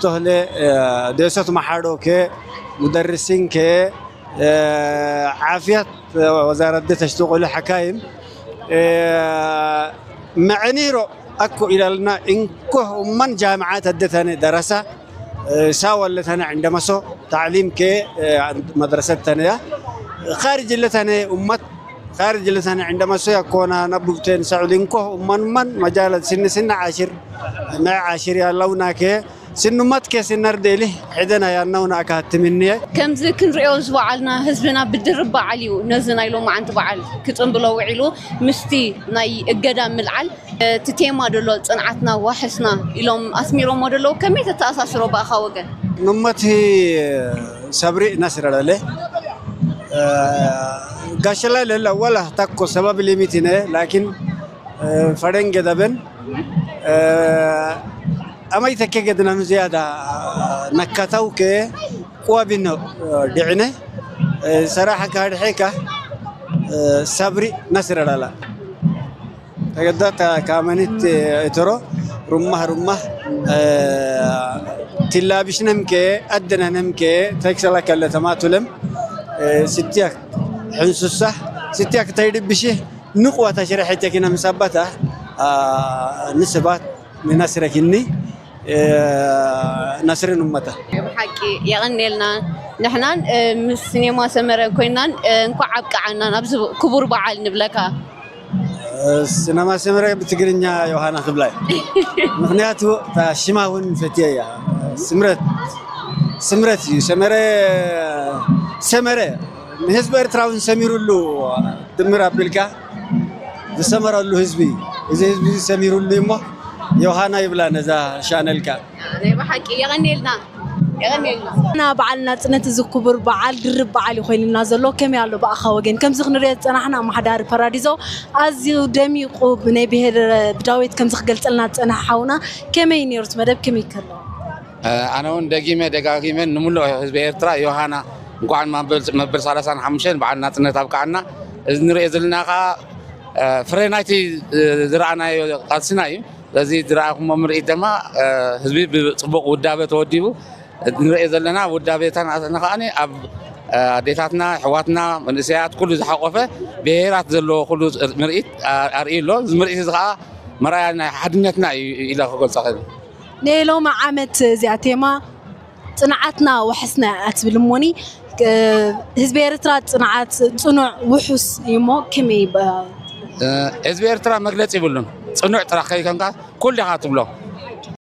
ተኽለ ደሰት መሓዶ ከ፣ ሙደርሲን ከ፣ ዓፍያት ወዛረት ተሽተቆሉ ሓካይም መዕኒሮ ኣኮ ኢላልና እንኮ እመን ጃምዓት ኣደተነ ደረሳ ሳወለተነ ዕንደመሶ ታዕሊም ከ መድረሰተነ ያ ኻርጅ ለተነ እመት ኻርጅ ለተነ ዕንደመሶ ያኮና ነቡብቴን ሰዑሊ እንኮ እመን እመን መጃለት ስኒ ስኒ ዓሽር ናይ ዓሽር ያለውና ከ ስንመት ከ ስነር ደሊ ሕደና ያናውና ኣካትምንየ ከምዚ ክንሪኦ ዝበዓልና ህዝብና ብድርብ በዓል እዩ ነዚ ናይ ሎማዓንቲ በዓል ክፅንብሎ ውዒሉ ምስቲ ናይ እገዳ ምልዓል እቲ ቴማ ደሎ ፅንዓትና ዋሕስና ኢሎም ኣስሚሮሞ ደለዉ ከመይ ተተኣሳስሮ ብኣኻ ወገን? ንመት ሰብሪ ነስረለለ ጋሸላ ለላ ወላ ታኮ ሰበብ ሊሚት ነ ላኪን ፈረንገ ደበን ኣመይ ተኬ ገድናም ዝያዳ ነካታው ከ ቁዋቢኖ ድዕነ ሰራሐ ካድሐካ ሰብሪ ነስረላላ ተገዳታ ካመኒት እትሮ ሩማህ ሩማህ ትላቢሽነምከ ኣደነነምከ ተክሰላ ከለ ተማቱለም ስትያክ ሕንሱሳ ስትያክ ተይድብሽህ ንቁዋ ተሽረሐ ጀኪና ምሳባታ ንስባት ንናስረኪኒ ናስርን እመታ። ብሓቂ የቐንየልና ንሕናን ምስ ሲኔማ ሰመረ ኮይናን እንኳዕ ኣብቅዓና ናብዚ ክቡር በዓል ንብለካ። ሲነማ ሰመረ ብትግርኛ ዮሃና ክብላ እዩ። ምክንያቱ እታ ሽማ እውን ፈትየ እያ። ስምረት ስምረት እዩ ሰመረ ሰመረ ንህዝቢ ኤርትራ እውን ሰሚሩሉ ድምር ኣቢልካ ዝሰመረሉ ህዝቢ እዚ ህዝቢ እዚ ሰሚሩሉ እሞ ዮሃና ይብላ ነዛ ሻነልካ ናይ ብሓቂ የቐንየልና የቐንየልና እና በዓል ናፅነት እዚ ክቡር በዓል ድርብ በዓል እዩ ኮይኑና ዘሎ ከመይ ኣሎ ብኣኻ ወገን ከምዚ ክንሪኦ ዝፀናሕና ኣመሓዳሪ ፓራዲዞ ኣዝዩ ደሚቁ ብናይ ብሄር ብዳዊት ከምዚ ክገልፀልና ዝፀናሐ ሓውና ከመይ ነይሩ እቲ መደብ ከመይ ከለዎ ኣነ እውን ደጊመ ደጋጊመ ንምሉእ ህዝቢ ኤርትራ ዮሃና እንኳዕ መበል ሰላሳን ሓሙሽተን በዓል ናፅነት ኣብቅዓና እዚ ንሪኦ ዘለና ከዓ ፍረ ናይቲ ዝረኣናዮ ቃልስና እዩ በዚ ዝረኣኹሞ ምርኢት ድማ ህዝቢ ብፅቡቕ ውዳበ ተወዲቡ ንሪኦ ዘለና ውዳበ ተናእሰና ከዓ ኣብ ኣዴታትና ኣሕዋትና መንእሰያት ኩሉ ዝሓቆፈ ብሄራት ዘለዎ ኩሉ ምርኢት ኣርእዩ ኣሎ እዚ ምርኢት እዚ ከዓ መርኣያ ናይ ሓድነትና እዩ ኢለ ክገልፆ ክእል ናይ ሎሚ ዓመት እዚኣ ቴማ ፅንዓትና ዋሕስና እያ ትብል እሞኒ ህዝቢ ኤርትራ ፅንዓት ፅኑዕ ውሑስ እዩ እሞ ከመይ ህዝቢ ኤርትራ መግለፂ ይብሉን ፅኑዕ ጥራሕ ከይኮንካ ኩሉ ኢኻ ትብሎ